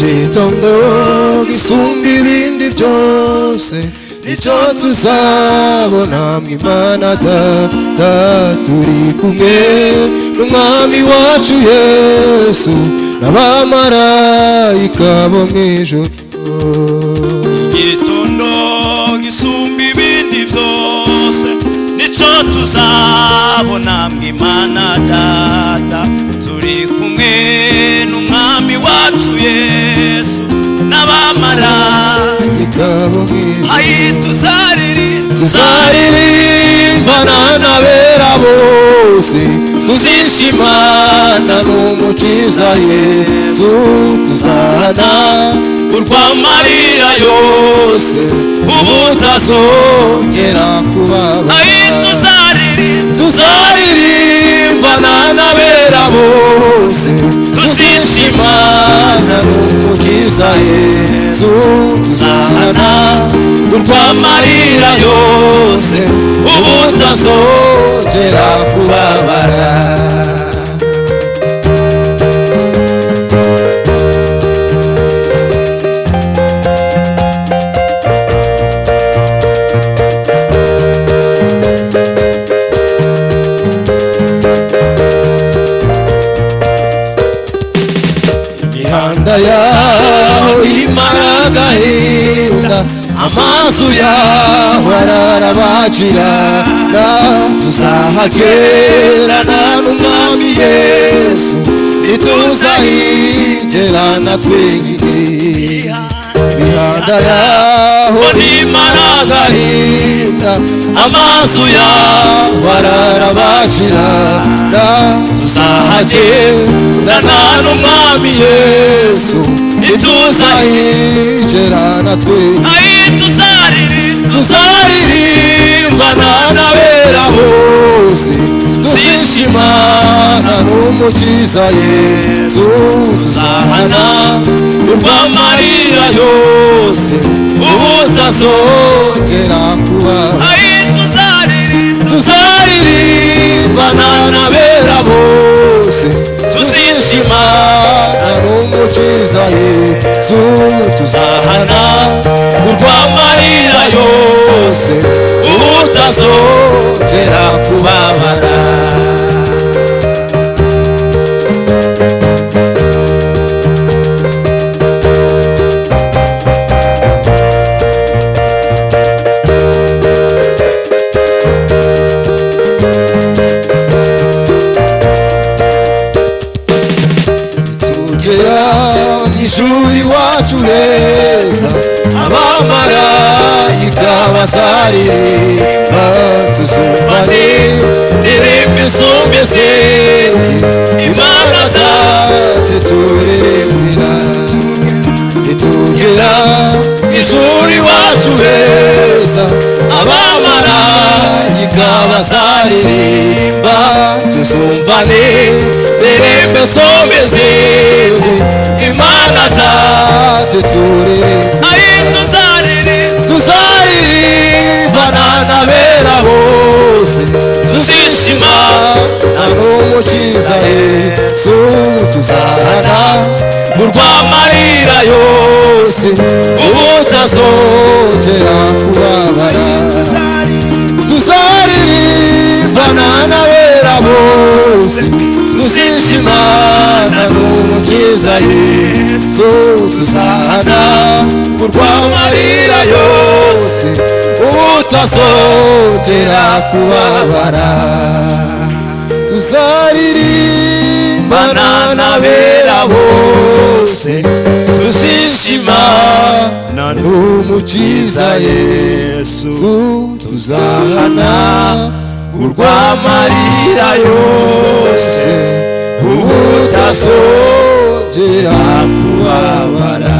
Igitondo gisumba ibindi byose nicyo tuzabona mu Imana Data turi kumwe n'Umwami wacu Yesu n'abamarayika bo mu ijuru. Igitondo gisumba ibindi byose nicyo tuzabona mu Imana Data turi kumwe n'Umwami wacu Yesu n'abamarayika bo mu ijuru. Ayi tuzaririmbana n'abera bose tuzishimana n'Umukiza Yesu tuzahana urw'amarira yose ubutazongera kubabara. Ayi tuzaririmbana n'abera bose tuzishimana n'Umukiza Yesu tuzahana urw'amarira yose ubutazongera kubabara. Imihanda yaho imara agahinda amaso yaho ararabagirana tuzahagerana n'Umwami Yesu ntituzahigerana twenyine. Imihanda yaho imara agahinda amaso yaho ararabagirana tuzahagerana n'Umwami Yesu ntituzahigerana twenyine. Ayi tuzaririmbana n'abera bose tuzishimana n'Umukiza Yesu tuzahana urw'amarira yose ubutazongera kubabara. Ayi tuzaririmbana n'abera bose tuzishimana n'Umukiza Yesu tuzahana urw'amarira yose ubutazongera kubabara. Tugera mu ijuru iwacu heza abamarayika bazaririmba tuzumva indirimbo isumba izindi Imana Data ituririmbira. Nitugera mu ijuru iwacu heza abamarayika bazaririmba tuzumva indirimbo isumba izindi Imana Data ituririmbira. Ayi tuzaririmbana n'abera bose tuzishimana n'Umukiza Yesu tuzahana urw'amarira yose ubutazongera kubabara. Tuzaririmbana n'abera bose tuzishimana n'Umukiza Yesu tuzahana urw'amarira yose ubutazongera kubabara. Tuzaririmbana n'abera bose tuzishimana n'Umukiza Yesu tuzahana urw'amarira yose ubutazongera kubabara.